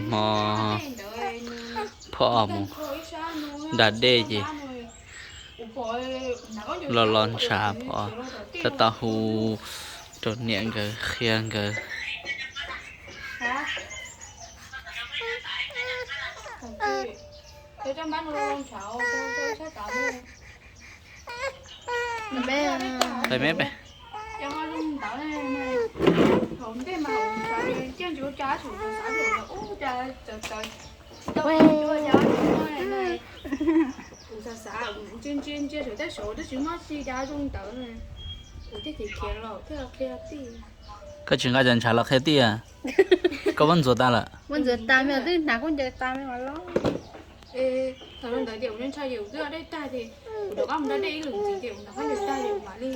Hmo phom mus da dej ces los los ntshav phom, tab tom hu rau niam nkawd qhia nkawd. Peb me peb. Koj tsis nqa cov ntshav los qhia tij? Koj muab ntxuav tas lawm? Muab ntxuav tas me twb hnav khaub ncaws tas me los. Thaum no ntawd tias kuv ntshai ces kuv twb ua dej tag ces kuv rov qab mus da dej ib lwm ntxiv ces kuv rov qab mus da ces kuv mam li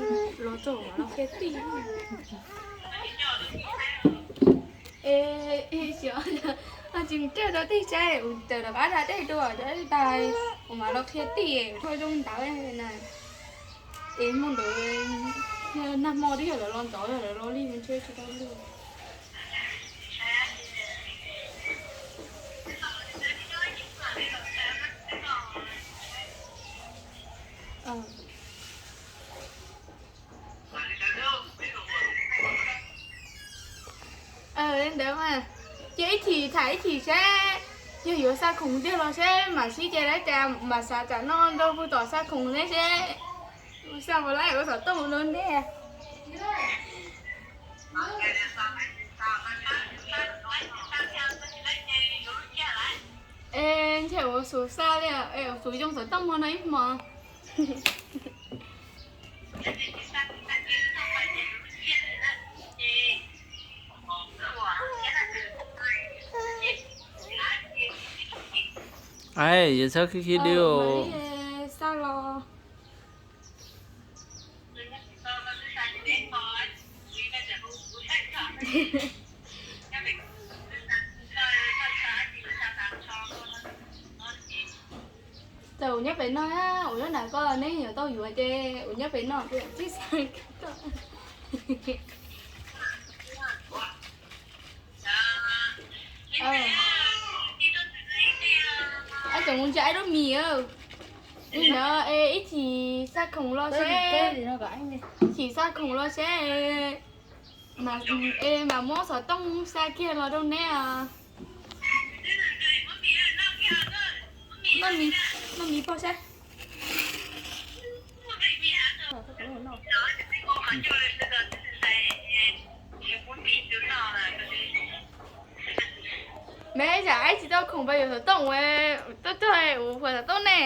los txog mam los qhia tij. Es xyov tsis mus rau tij saib, kuv tawm rov qab da dej dua cov dej tas kuv mam los qhia tij, kuv thaij zoo ntawd na. Es hmo ntawd nag hmo twb yog lawv los ntxov, yog lawv los lig ntshe tsis tau lig. Ntawd mas, ces ib chim tham ib chim seb yog yuav xa khoom tiag los seb mam sib ceg lawv cas mam xav tsam no nrog pug tom xa khoom ne seb xa puas laib ua xov tooj rau nej. Es ntshe ua xus xa li, ua xus yoo xov tooj hmo no ib hmo. Ai, yus txhob khib khib dub. Xa los. Txawm kuv nyob pem no, kuv nyob nram ko neb yuav tau yuav ces kuv nyob pem no twb xa. Ab tsoom mus ntsia aib lub mis, ib ntawd ib chim xa khoom los seb, ib chim xa khoom los seb es mam muab xov tooj xa kiag los rau neb. Noj mis pog seb. Meb, yam aib tsis tau khoom pab yuav xov tooj, tuaj tuaj ua xov tooj ne.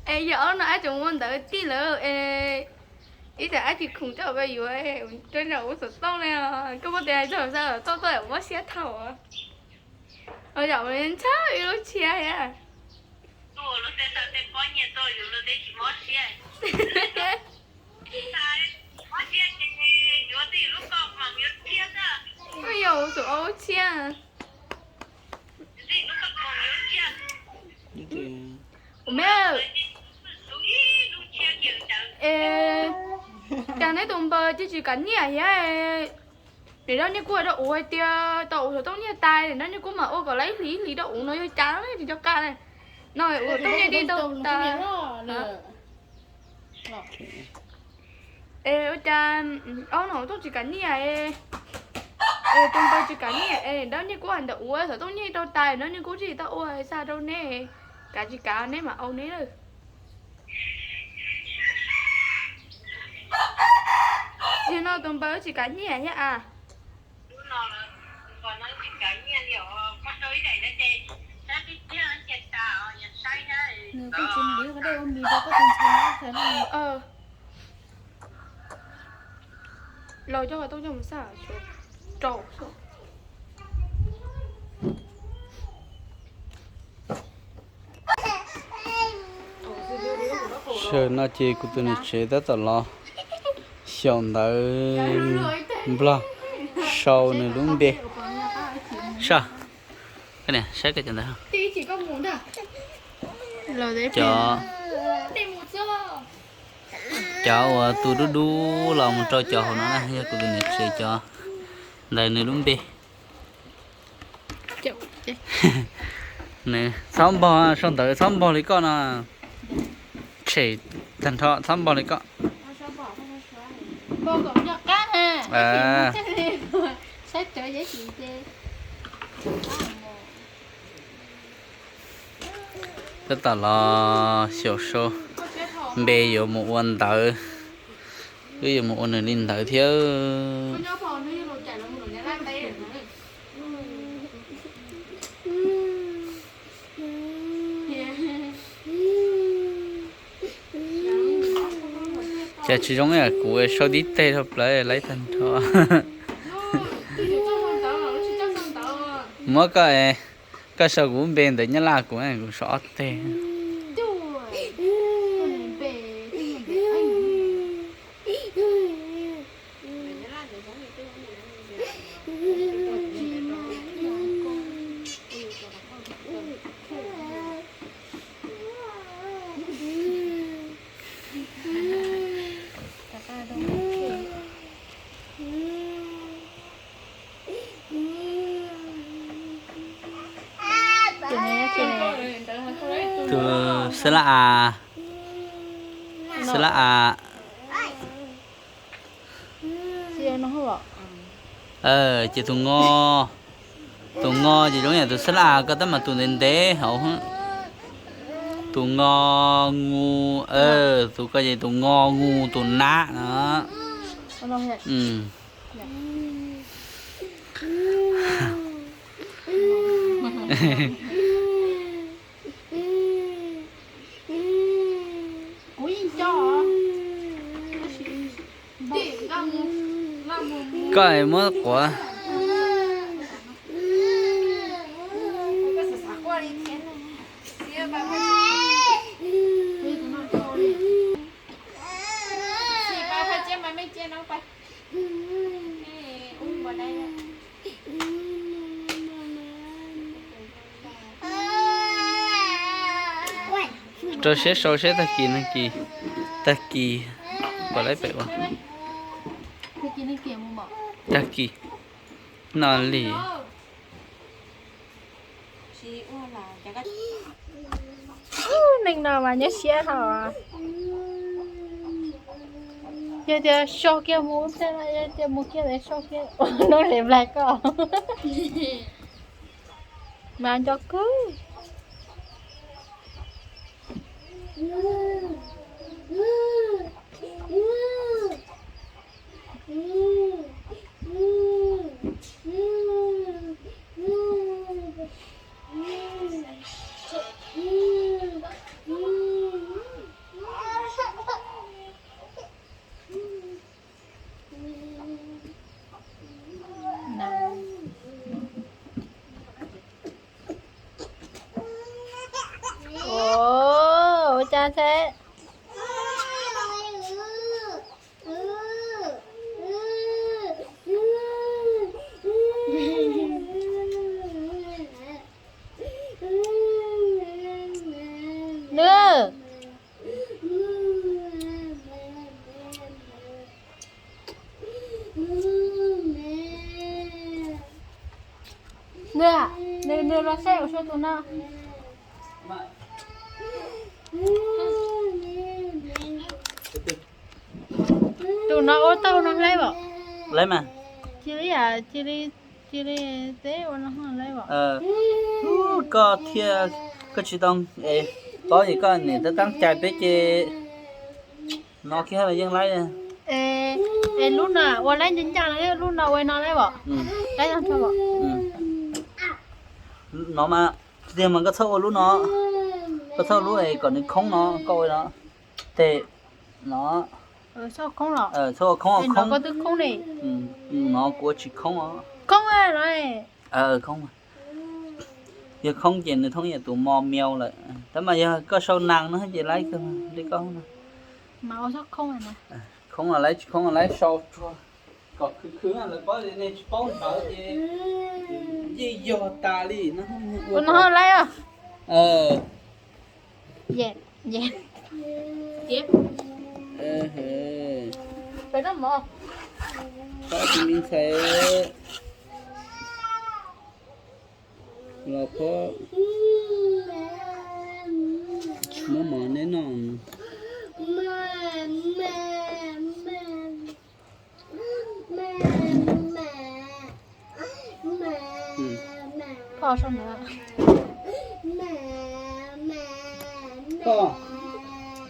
Es yog ob no aib tseem ua ntawd tij lawm es ib tsam aib tsis khoom coj pab yuav, coj ua xov tooj ne. Koj muab tes hais txog xov tooj tuaj mob siab thaum. Yam ntshai ib lub tshia thiab. Yog tus ob lub tshia. Ua me, es cas neb tus npawg cia tsis kam nyiaj thiab? Niam dab Nyiaj Kub hais rau kuv hais tias tau ua xov tooj nyiaj tas, niam dab Nyiaj Kub mam ua kom lawv ib hlis ib hlis rau kuv no yog cas tsis nco qab na. No ua xov tooj nyiaj dib tau tas. Es ua cas ob no tooj tsis kam nyiaj, es tus npawg tsis kam nyiaj es dab Nyiaj Kub hais ntawd ua xov tooj nyiaj tau tas, dab Nyiaj Kub tsis tau ua xa rau neb, kav tsis kav neb mam ua neb lawm. Yog no tus npawg tsis kav nyiaj thiab a. Nws twb tsis nrhiav qhov dej ua mis rau koj tus ntxhais no. Los coj qhov tooj coj mus xaj, rau xwb. Sawm no ces kuv tus niam tsev tab tom los xyaum ntawv Nplog sau nws lub npe. Saj, saib koj cov ntawv. Cov, Cov uas tu dub dub los mus rau cov hauv no na yog kuv tus niam tsev cov ntawd nws lub npe. Nws txhob npog, sau ntawv txhob npog li koj no. Tshem tag nrho txhob npog li koj. Tab tom los xyaum sau npe yuav mus ua ntawv, wb yuav mus ua nws li ntawd thiab. Cas tsis zoo ib yam kuv sau tib teg rau plaws laib tag nrho. Muab koj, koj sau kuv lub npe ntawv Nyab Laj kuv, kuv sau ob teg. Tus xab lab a, xab lab a. Ces tus ngo, tus ngo ces zoo yam tus xab lab a koj tab mas tus ntev ntev hauv. Tus ngo ngu, tus ko ces tus ngo ngu tus nab no. Koj muab quav. Rau siab sau seb tag kis no kis, tag kis puas laib pem ua. Tag kis no li. Neeg no mas nyuaj siab hos. Yog tias sau kiag mus, yog tias mus kiag sau kiag ua lub le nplaig koj mas nco kawg. Ua cas thế? Nws, nws, nws los saib ua tus no. Tus no ua tau no laib as? Laib mas. Cia li, cia li, cia li teb ua no laib as? Koj thiaj, koj tsis tau, es paub es koj niam tab tab cai peb ces no kiag los yeej laib. Es lub no ua laib ncaj ncaj no, lub no ua no laib as? Laib tag nrho as? No mas, tiag mas koj txhob ua lub no, koj txhob ua lub es kom nws khoob no, koj ua no. Tes no. Txhob ua khoob los? Txhob ua khoob, khoob. No kuv ua tsis khoob os. Khoob no. Khoob. Yog khoob ces nws thoob yam tus mos miau lawm, tab mas yog koj sau nas no ces laib kawg li koj no. Khoob los laib, tsis khoob los laib, sau tsuag kom khwv khwv lawv paub, nej tsis paub ntawd ces yeej yog tas li no. Ua no laib os. Phob tus me ntxhais, los phob muab mov neb noj. Koj,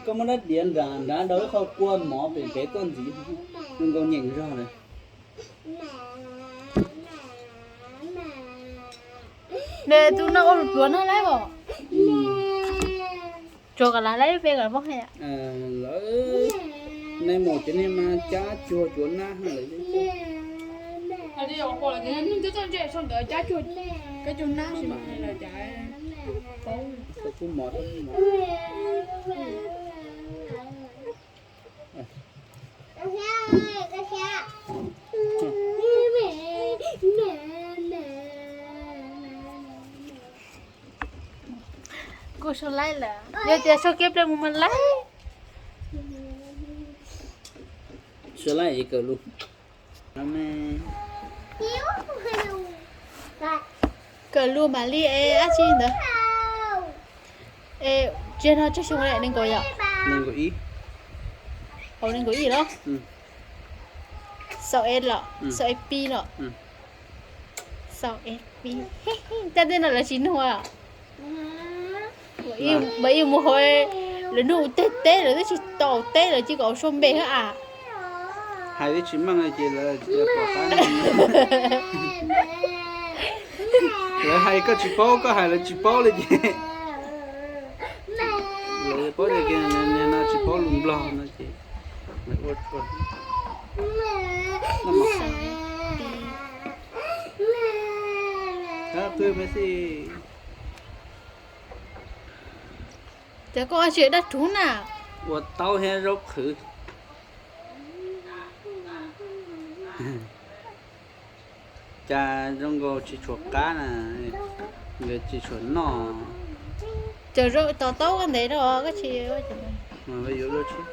koj muab rab diav nram nrad rau ib qho kua mov pem pem koj ntxiv, zoo nkauj nyeem zog lawm. Nws tus no ua pluav no lawm os. Tsuas kom lav lawm peb kom poob. Lawv, nej mus ces nej mas cab cuag cuav nab lawm. Kuv mov, kuv mov. Kuj sau laib lawm, yog tias sau kiag ple mus mas laib. Sau laib es kawm lus. Kawm lus mam li es dab tsi ntawd. Es tsis yog no tsawg xyoo lawm, nees nkaum yom? Nees nkaum ib. Hauv nees nkaum ib los? Xaus es los, xaus es pib los. Xaus es pib. Caj dej no lawv tsis nug os. Mas ib mus hauv, lawv nug teg teb lawv twb tsis tau teb lawv cia kom ua sua npe hab as. Hais twb tsis meej ces lawv pom qab. Lawv hais koj tsis paub, koj hais lawv tsis paub li ces lawv paub tias no tsis paub lus Nplog no ces lawv ua tsuag. Twb me xij. Ces koj ua tsis dab rhuv na. Ua taub thiab zaub qhwv. Cas zoo nkaus tsis tshua qab na, nkawd tsis tshua noj. Ces zaub tos taub koj ntev rau koj tsis. Yuav luaj tsis.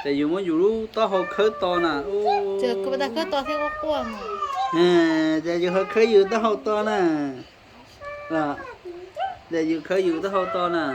Ces yus muab yus lub taub hau khawb to na. Ces koj tas khawb to thiab quaj quaj mas. Ces yus ho khawb yus taub hau to na. Los, ces yus khawb yus taub hau to na.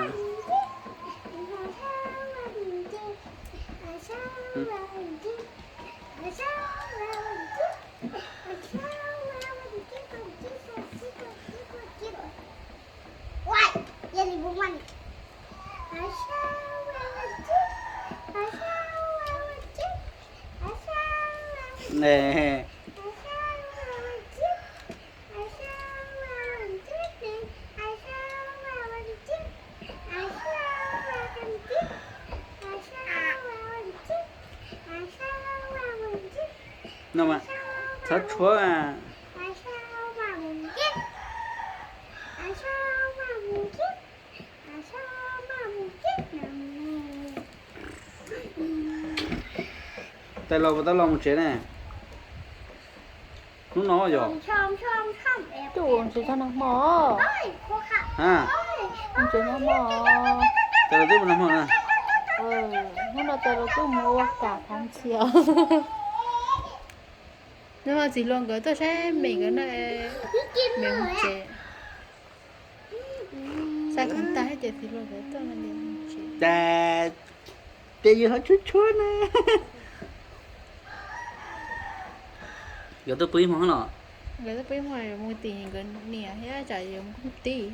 No mas, txhob tshuab mas. Tais laus puas tau los mus tsev ne? Hnub no yog. Tus ntses txog nag hmo. Ntses nag hmo. Tais laus twb mus nag hmo na. Hnub no tais laus twb mus ua kam thav ntxhias. Nag hmo txiv hluas nkawd tuaj saib me nkawd na, me mus tsev. Xav kom tag ces txiv hluas nkawd tuaj. Ces yus ho tshuab tshuab na. Nkawd twb pw ib hmo los? Nkawd twb pw ib hmo, mus tim nkawd niam thiab tsam yuav mus kooj tij.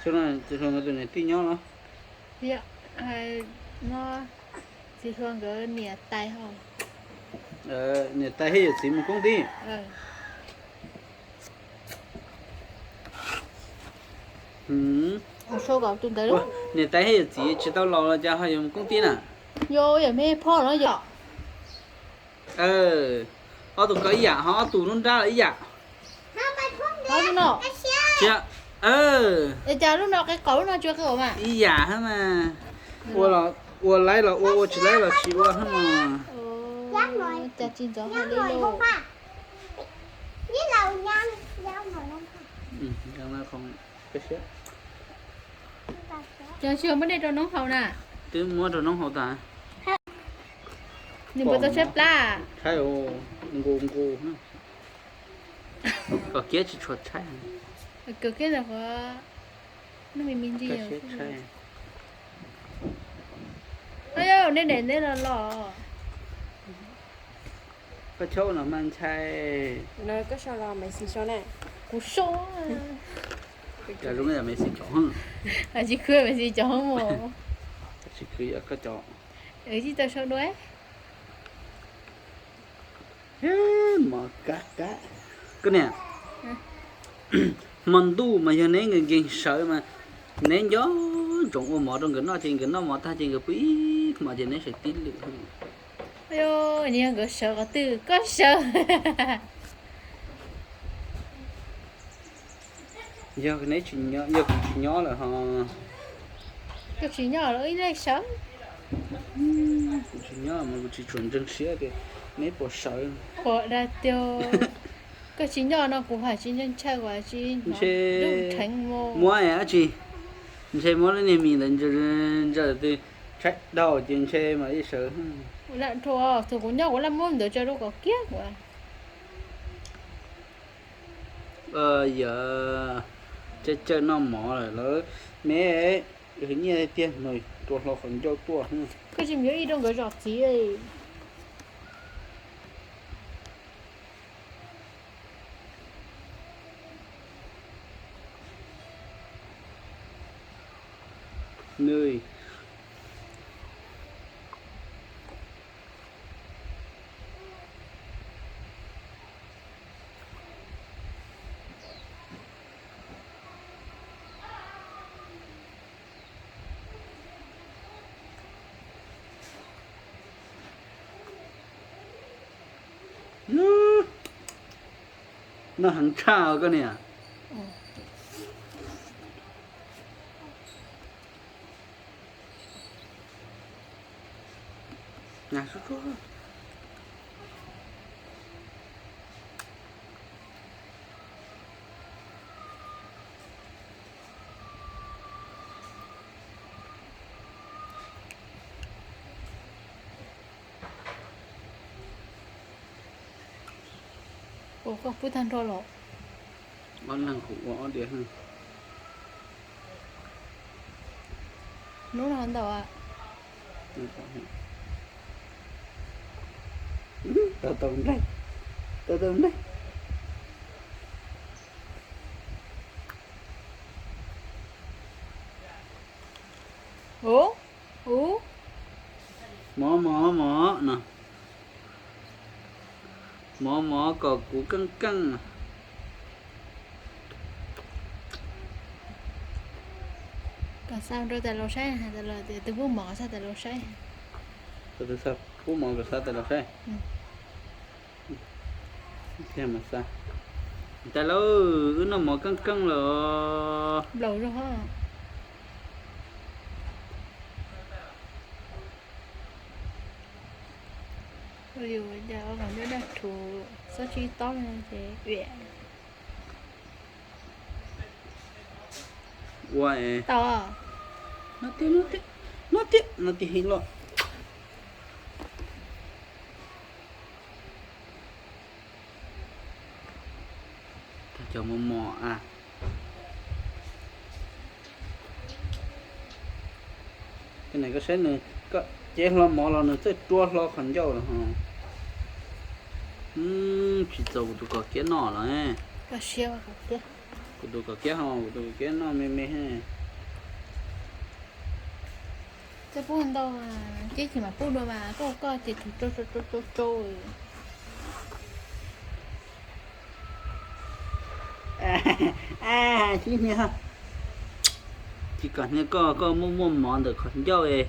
Txiv hluas nkawd tus niam tij nyob los? No, txiv hluas nkawd niam tais hos. Niam tais thiab yawm txiv mus kooj tij. Niam tais thiab yawm txiv tsis tau laus los cas ho yuav mus kooj tij na? Yog yawm me phoj los yog. Ob tug ko ib yam ho ob tug lub nrab los ib yam. Es cas lub no qe qaum lub no tsis qe qaum mas? Ib yam hab mas. Ua laib los ua, ua tsis laib los tsis ua hab mas. Cas tsis ntxov hais li lauj. Cov xyov muab dej rau noob haus na. Twb muab rau noob haus tas. Nws puas tau tshaib plab? Tshaib, nqus nqus. Kom kiab tsis tshua tshaib. Kom kiab ntawm qhov no me me ntsis. Ayo, nej daim nteb los los. Koj chaub no mas ntshai. Koj sau los Messi sau na. Kuv sau. Cov zoo yam Messi cov. Tsis khwv Messi cov mus. Tsis khwv yog koj cov. Tsis tau sau dua. Mov kab kab. Koj niam, hmo ntuj mas yog neb nkees nkees sawv mas neb nco ntsoov ua mov rau nkawd noj ces nkawd noj mov tag ces nkawd pw ib hmo ces neb sawv tib lwm. Yog nkawd sawv qhov twg koj sawv. Yog neb tsis nyob, yog kuv tsis nyob lawm ho. Koj tsis nyob los ib leeg sawv. Kuv tsis nyob mas kuv tsis tshua ntseeg siab tias neb puas sawv. Ua dab tiag, koj tsis nyob no kuv haj tsis ntshai ntshai uas tsis ntshe dub dheev mus. Muab dab tsi, ntshe muab lub niag mis ntawd ntsaws ntsaws twg tshaib dhau ces ntshe mas ib sawv. Lam rhuav txog kuv nyob kuv lam muab ntawd tso rau kom kiag kuv. Yog, caij caij noj mov lawm lawv me, nyiaj tiag nws tua hlo qhov ncauj tuaj. Koj tsis muab ib rau nkawd zom txiv. Nws. Noj heev tshaj koj niam. Ua koj pub tag nrho los. Ob leeg kuv ua ob diav. Hnub no ntau. Tau tau nplaig, tau tau nplaig. Ub, ub. Mov mov mov no. Mov mov kom kuv keej keej. Kom xa rau tas laus saib, tas laus tias tus pub mov kom xa tas laus saib. Tus pub mov kom xa tas laus saib. Tiag mas xa. Tas laus, wb noj mov keej keej lawm. Nplaum zog. Yus cas ua kom ncuab daj rhuv xob tsib tob no ces uas. Ua es. Tau. No tiag, no tiag, no tiag, no tiag heev los. Tag cov mos mos a. Tej no koj saib nws, koj cev hlo mov los nws txawj rua hlo qhov ncauj lawm ho. Tsis txaus kuv tus kom kiab noj los. Kuv tus kom kiab ho, kuv tus kom kiab noj me me. Koj pub ntau, kib tsis mam pub dua mas koj, koj ces tus rau rau rau rau. Tsis hnia, tsis kom hnia koj, koj muaj muaj mov ntawm qhov ncauj.